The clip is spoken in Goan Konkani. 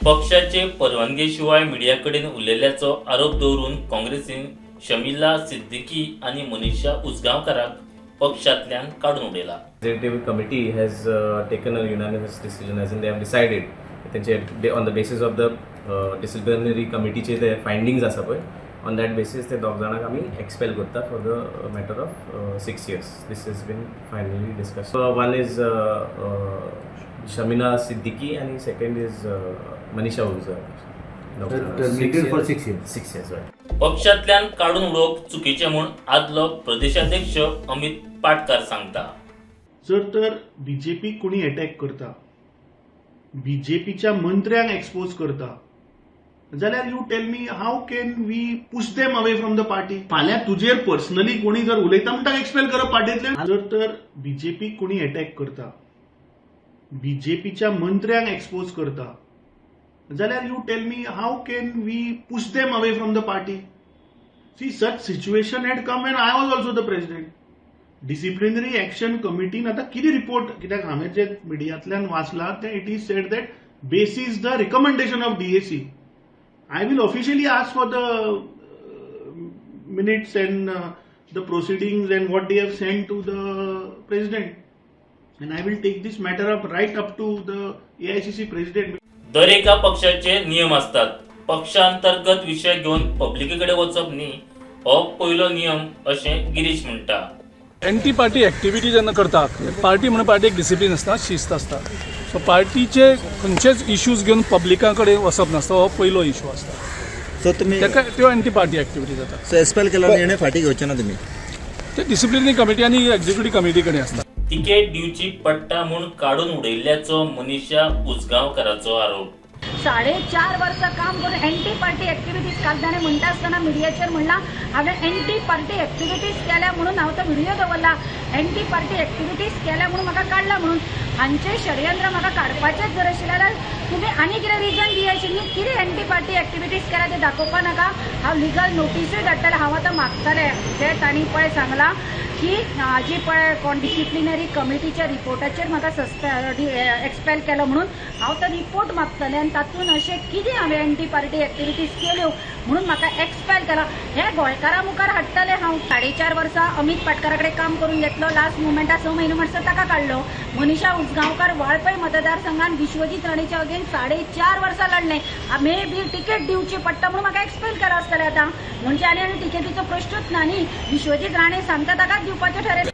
पक्षाचे परवानगे शिवाय मिडिया कडेन उलयल्ल्याचो आरोप दवरून काँग्रेसीन शमिला सिद्दीकी आनी मनीषा उजगांवकाराक पक्षांतल्यान काडून उडयला. Executive committee has taken a unanimous decision, as in they have decided तेंचे on the basis of the disciplinary कमिटीचे ते फायंडींग्स आसा पळय, ऑन that basis ते दोग जाणांक आमी एक्सपेल करता for the matter of 6 years. This has been finally discussed. One is Shamina Siddiqui आनी second is Manisha Ujgaonkar. Terminated for 6 years. 6 years, right. पक्षांतल्यान काडून उडोवप चुकीचें म्हूण आदलो प्रदेशाध्यक्ष अमित पाटकार सांगता. जर तर बीजेपी कोणी अटॅक करता, बीजेपीच्या मंत्र्यांक एक्सपोज करता जाल्यार you tell me, how can we push them away from the party? फाल्यां तुजेर पर्सनली कोणी जर उलयता म्हणटा, एक्सपेल करप पार्टींतल्यान? जर तर बीजेपी कोणी अटॅक करता, बीजेपीच्या मंत्र्यांक एक्सपोज करता जाल्यार you tell me, how can we push them away from the party? See, such situation had come when I was also the president. Disciplinary action कमिटीन आतां कितें रिपोर्ट, कित्याक हांवें जे मिडियांतल्यान वाचलां तें, it is said that basis the recommendation of DAC. I will officially ask for the minutes and the proceedings and what they have sent to the president, and I will take this matter up right up to the AICC president. दर एका पक्षाचे नियम असतात. पक्षांतर्गत विशय घेवन पब्लिके कडेन वचप न्ही हो पयलो नियम अशें गिरीश म्हणटा. एंटी पार्टी एक्टिविटी जेन्ना करता, पार्टी म्हणून पार्टी एक डिसिप्लीन आसता, शिस्त आसता. सो पार्टीचे खंयचेच इश्यूज घेवन पब्लिका कडेन वचप नासता, हो पयलो इशू आसता. सो तुमी ताका त्यो एंटी पार्टी एक्टिविटी जाता. सो एक्सपेल केला, निर्णय फाटीं घेवचे ना तुमी? ते डिसिप्लिनरी कमिटी आनी एक्झिक्युटीव कमिटी कडेन आसता. तिकेट दिवची पडटा म्हूण काडून उडयल्ल्याचो मनीषा उजगांवकाराचो आरोप. 4.5 वर्सां काम करून एंटी पार्टी एक्टिविटीज, काल ताणें म्हणटा आसतना मिडियाचेर म्हणलां, हांवें एंटी पार्टी एक्टिविटीज केल्या म्हणून. हांव तो व्हिडिओ दवरला. एंटी पार्टी एक्टिविटीज केल्या म्हणून म्हाका काडला म्हणून. हांचें षडयंत्र म्हाका काडपाचेंच जर आशिल्लें जाल्यार तुमी आनी कितें रिजन दिय आशिल्ली. कितें एंटी पार्टी एक्टिविटीज केल्या तें दाखोवपा नाका? हांव लिगल नोटिसूय धाडटलें. हांव आतां मागतलें, जे तांणी पळय सांगलां की जी पळय कोण डिसिप्लिनरी कमिटीच्या रिपोर्टाचेर म्हाका एक्सपेल केलो म्हणून, हांव तो रिपोर्ट मागतलें आनी तातूंत अशें कितें हांवें एंटी पार्टी एक्टिविटीज केल्यो म्हणून म्हाका एक्सपेल केला, हे गोंयकारां मुखार हाडटलें हांव. 4.5 वर्सां अमीत पाटकारा कडेन काम करून घेतलो. लास्ट मुमेंटा 6 म्हयने म्हणसर ताका काडलो. मनीषा उजगांवकार वाळपय मतदारसंघात विश्वजीत राणेच्या अगेन्स्ट 4.5 वर्सां लढले. मे बी तिकेट दिवची पडटा म्हणून म्हाका एक्सपेल केला आसतलें. आतां म्हणजे आनी आनी तिकेटीचो प्रश्नूच ना न्ही. विश्वजीत राणे सांगता ताकाच दिवपाचें ठरयलें.